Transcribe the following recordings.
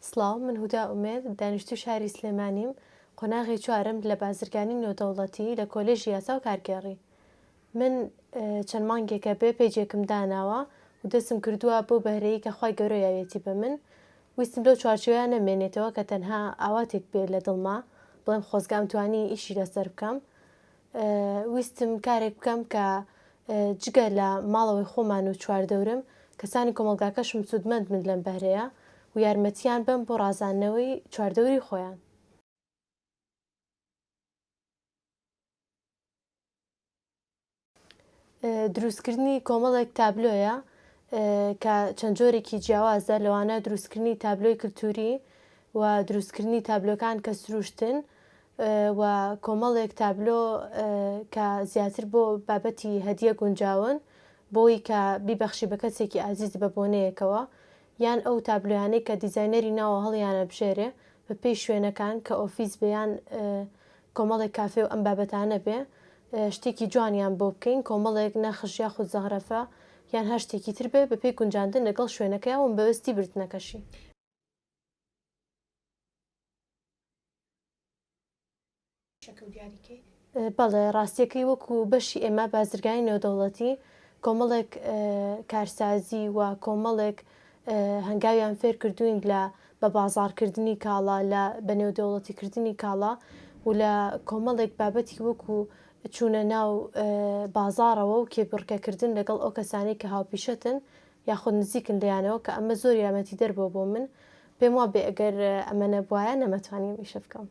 سڵاو، من هودا ئومێد، دانیشتووی شاری سلێمانیم، قۆناغی چوارم لە بازرگانی نێودەوڵەتی لە کۆلێژی یاسا و کارگێڕی. من چەند مانگێکە بێ پەیجێکم داناوە و دەستم کردووە بەو بەهرەی کە خوای گەورە یاویەتی بە من. ویستم لەو چوارچێوەیە نەمێنێتەوە کە تەنها ئاواتێک بێ لە دڵما، بڵێم خۆزگە ئەمتوانی ئیشی لەسەر بکەم. ویستم کارێک بکەم کە جگە لە ماڵەوەی خۆمان و چواردەورم، کەسانی کۆمەڵگاکەشم سوودمەند بن لەم بەهرەیە و یارمەتییان بەم بۆ ڕازاندنەوەی چواردەوری خۆیان. دروستکردنی کۆمەڵێک تابلۆیە کە چەند جۆرێکی جیاوازە لەوانە دروستکردنی تابلۆی کلتوری و دروستکردنی تابلۆکان کە سروشتن و کۆمەڵێک تابلۆ کە زیاتر بۆ بابەتی هەدیە گونجاون بۆی کە بیبەخشی بە کەسێکی ئازیز بە بۆنەیەکەوە یان ئەو تابلۆیانەی کە دیزاینەری ناوە هەڵیانەبژێرێ بە پێی شوێنەکان کە ئۆفیس بێ یان کۆمەڵێک کافێ و ئەم بابەتانە بێ شتێکی جوانیان بۆ بکەین کۆمەڵێک نەخش یاخود زەغرەفە یان هەر شتێکی تر بێ بەپێی گونجاندن لەگەڵ شوێنەکەیا و مەبەستی بردنەکەشی. بەڵێ ڕاستیەکەی وەکو بەشی ئێمە بازرگانی نێودەوڵەتی کۆمەڵێک کارسازی و کۆمەڵێک هەنگاویان فێر کردوین لە بە بازاڕکردنی کاڵا لە بە نێودەوڵەتیکردنی کاڵا و لە کۆمەڵێک بابەتی وەکو چوونە ناو بازاڕەوە و کێبڕکێکردن لەگەڵ ئەو کەسانەی کە هاوپیشەتن یاخود نزیکن لێیانەوە کە ئەمە زۆر یارمەتیدەر بووە بۆ من پێم وابێ ئەگەر ئەمە نەبوایە نەمەتوانی ئەم ئیشە بکەم.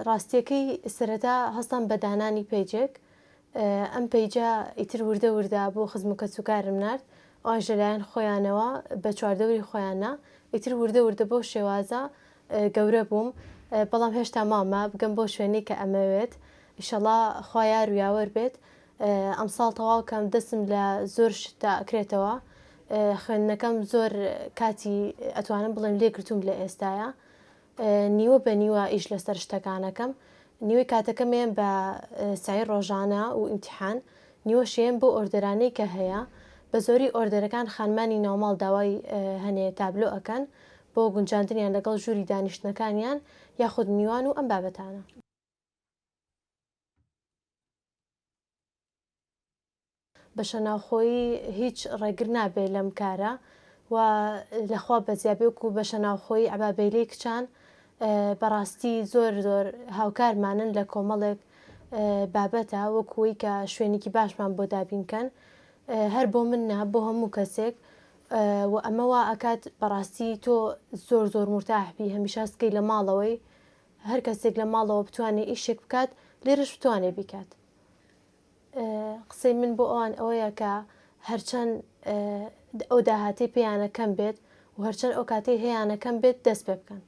ڕاستیەکەی سەرەتا هەستام بە دانانی پەیجێک ئەم پەیجە ئیتر وردە وردە بۆ خزم و کەسوکارم نارد ئەوانش لەلایەن خۆیانەوە بە چواردەوری خۆیاننا ئیتر وردە وردە بەو شێوازە گەورە بووم بەڵام هێشتا مامە بگەم بۆ شوێنی کە ئەمەوێت ئیشەڵا خوا یار و یاوەر بێت ئەمساڵ تەواو کەم دەستم لە زۆر شتدا ئەکرێتەوە خوێندنەکەم زۆر کاتی ئەتوانم بڵێم لێگرتووم لە ئێستایا نیوە بە نیوە ئیش لەسەر شتەکانەکەم نیوەی کاتەکەم ێم بە سعی ڕۆژانە و ئیمتیحان نیوەشی ێم بۆ order انەی کە هەیە بە زۆری order ەکان خانمانی ناوماڵ داوای هەنێ تابلۆ ئەکەن بۆ گونجاندنیان لەگەڵ ژووری دانیشتنەکانیان یاخود میوان و ئەم بابەتانە. بەشەناوخۆیی هیچ ڕێگر نابێ لەم کارە و لەخوا بەزیابێ وەکو بەشەناوخۆیی عەبابەیلەی کچان بەڕاستی زۆر زۆر هاوکارمانن لە کۆمەڵێک بابەتە وەکوی کە شوێنێکی باشمان بۆ دابین کەن هەر بۆ من نا بۆ هەموو کەسێک و ئەمە وا ئەکات بەڕاستی تۆ زۆر زۆر مورتاح بی هەمیشە هەست کەی لە ماڵەوەی هەر کەسێک لە ماڵەوە بتوانێ ئیشێک بکات لێرەش بتوانێ بیکات. قسەی من بۆ ئەوان ئەوەیە کە هەرچەند ئەو داهاتەی پێیانە کەم بێت و هەرچەند ئەو کاتەی هەیانە کەم بێت دەست پێ بکەن.